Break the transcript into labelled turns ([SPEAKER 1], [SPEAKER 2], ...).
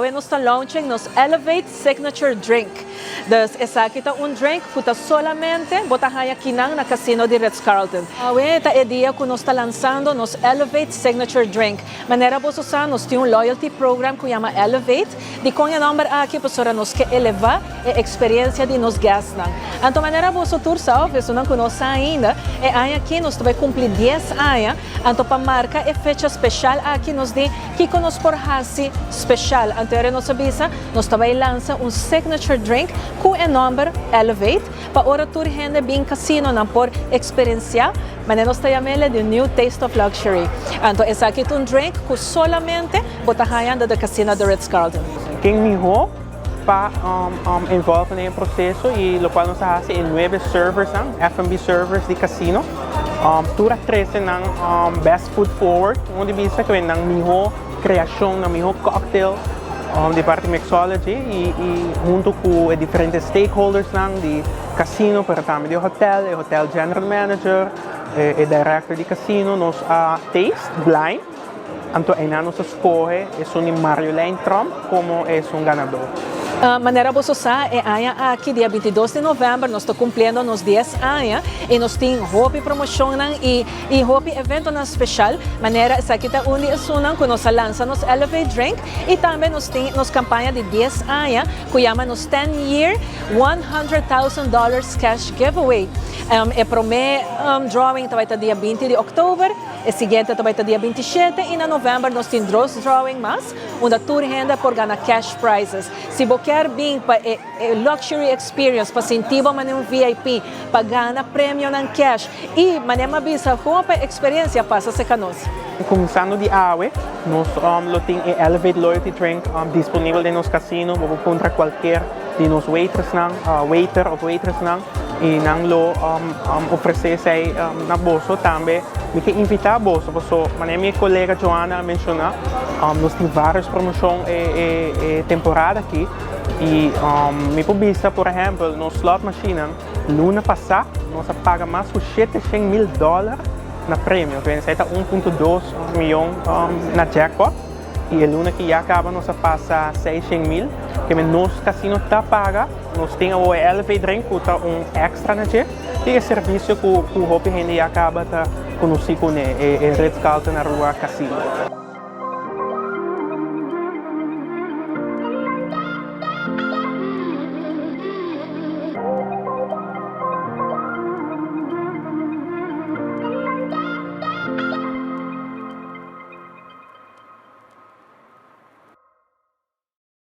[SPEAKER 1] Awe nos ta launching nos Elevate Signature Drink. Dus esaki ta un drink ku ta solamente bo ta haña akinan na Casino di Ritz-Carlton. Awe ta e dia ku nos ta lansando nos Elevate Signature Drink. Manera boso sa, nos tin un loyalty program ku yama Elevate. Dikon e nòmber aki? Pasobra nos ke elevá e eksperensia di nos guestnan. Anto manera boso tur sa òf esunnan ku no sa ainda, e aña aki nos ta bai kumpli 10 aña. Anto pa marka e fecha speshal aki nos di kiko nos por hasi speshal. Anto ora nos a bisa nos ta bai lansa un signature drink ku e nòmber Elevate pa ora tur hende bin kasino nan por eksperensiá manera nos ta yam'el the new taste of luxury. Anto esaki ta un drink ku solamente bo ta haña na The Casino The Ritz-Carlton.
[SPEAKER 2] Ken mihó pa involve den e proseso i lokual nos a hasi e nuebe serversnan, F&B servers di kasino, tur a trese nan best foot forward, un di bisa ku e nan mihó kreashon, nan mihó cocktail di parti mixology i huntu ku e diferente stakeholdersnan di kasino pero tambe di hotel, e hotel general manager, e director di kasino, nos a taste blind. Anto einan nos a skohe esun di Marjolein Tromp komo esun ganadó.
[SPEAKER 1] Manera boso sa, e aña aki, dia 22 di novèmber, nos ta kumpliendo nos 10 aña i nos tin hopi promoshonnan i hopi eventonan speshal. Manera esaki ta un di esunnan ku nos a lansa nos Elevate Drink i tambe nos tin nos kampaña di 10 aña ku yama nos 10 Year $100,000 Cash Giveaway. E promé drawing ta bai ta dia 20 di òktober. E siguiente ta bai ta dia 27 i na novèmber nos tin dos drawing mas, unda tur hende por gana cash prizes. Si bo kier bin pa e luxury experience, pa sinti bo manera un VIP, pa gana premionan cash i manera mi a bisa gewoon pa e experiencia, pasa serka nos.
[SPEAKER 2] Kuminsando di awe, nos lo tin e Elevate Loyalty Drink disponibel den nos casino. Bo por puntra kualkier di nos waitersnan, waiter of waitressnan, i nan lo ofresé esei na boso. Tambe mi ke invitá boso paso manera mi kolega Joanna a menshoná, nos tin vários promoshon e temporada aki i mi por bisa por ehèmpel nos slot machinenan luna pasá nos a paga mas ku 700 mil dòler na premio, esei ta 1.2 mion na jackpot, i e luna ku ya kaba nos a pasa 600 mil, ke nos kasino ta paga. Nos tin e Elevate Drink ku ta un extra na dje i e servisio ku hopi hende ya kaba ta konosí kuné, e Ritz-Carlton Aruba Casino.